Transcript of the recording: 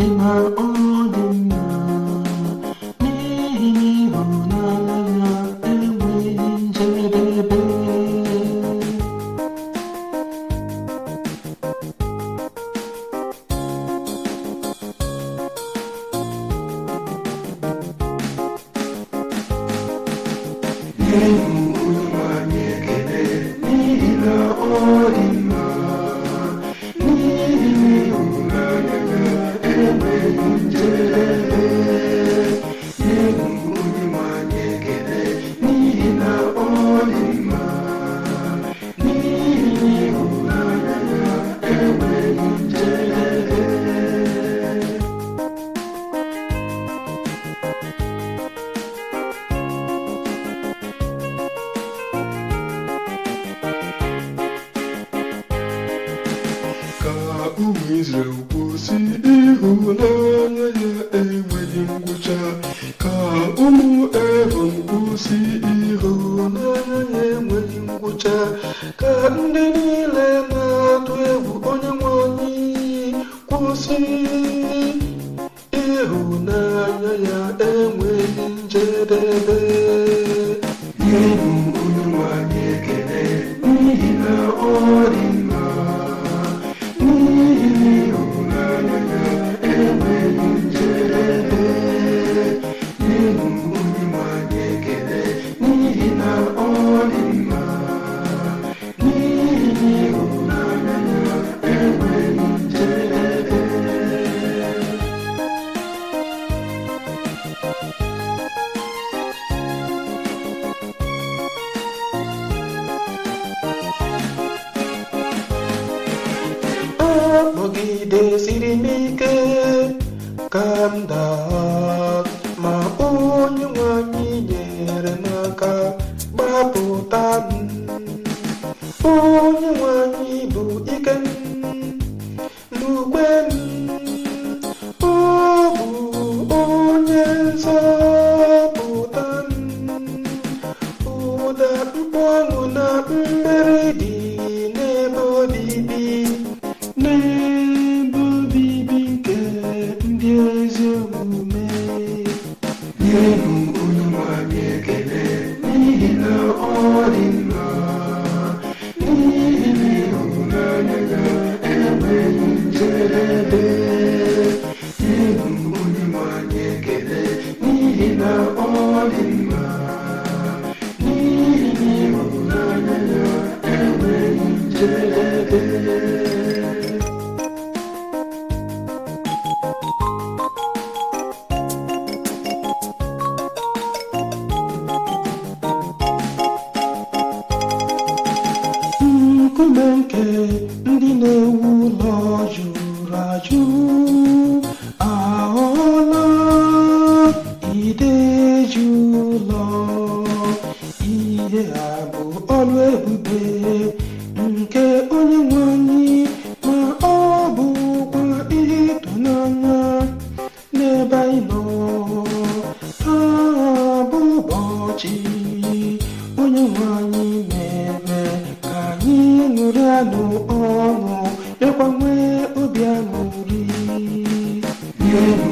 N'ihi na ọ dị mma, n'ihi na ịhụnanya ya enweghị njedebe. Nyenụ Onyenwe anyị ekele n'ihi na ọ dị mma, n'ihi na ịhụnanya ya enweghị njedebe. Nyenụ Onyenwe anyị ekele n'ihi na ọ dị mma, n'ihi na ịhụnanya ya enweghị njedebe. Ka ụmụ Izrel kwụsị, ịhụnanya ya enweghị ngwụcha. Ka ụmụ Erọn kwụsị, ịhụnanya ya enweghị ngwụcha. Ka ndị niile na-atụ egwu Onyenwe anyị kwụsị, ịhụnanya ya enweghị njedebe. Nyenụ Onyenwe anyị ekele n'ihi na ọ dị mma, n'ihi na ịhụnanya ya enweghị njedebe. Nyenụ Onyenwe anyị ekele n'ihi na ọ dị mma, n'ihi na ịhụnanya ya enweghị njedebe. Akpọgidesiri m ike ka m daa, ma Onyenwe anyị nyere m aka gbapụta m. Onyenwe anyị bụ ike m n'ukwe m, ọ bụ onye nzọpụta m. Ụda mkpu ọṅụ na mmeri dị n'ebe obibi, n'ebe obibi nke ndị ezi omume. Nyenụ Onyenwe anyị ekele n'ihi na ọ dị mma, n'ihi na ịhụnanya ya enweghị njedebe. Nyenụ Onyenwe anyị ekele n'ihi na ọ dị mma, n'ihi na ịhụnanya ya enweghị njedebe. Nkume nke ndị na-ewu ụlọ jụrụ ajụ aghọọla ideji ụlọ. Ihe a bụ ọlụ ebube nke Onyenwe anyị, ma ọ bụkwa ihe ịtụnanya n'ebe anyị nọ. Taa bụ ụbọchị Onyenwe anyị mere ka anyị ṅụrịanụ ọṅụ, bịakwa nwee obi aṅụrị. Nyenụ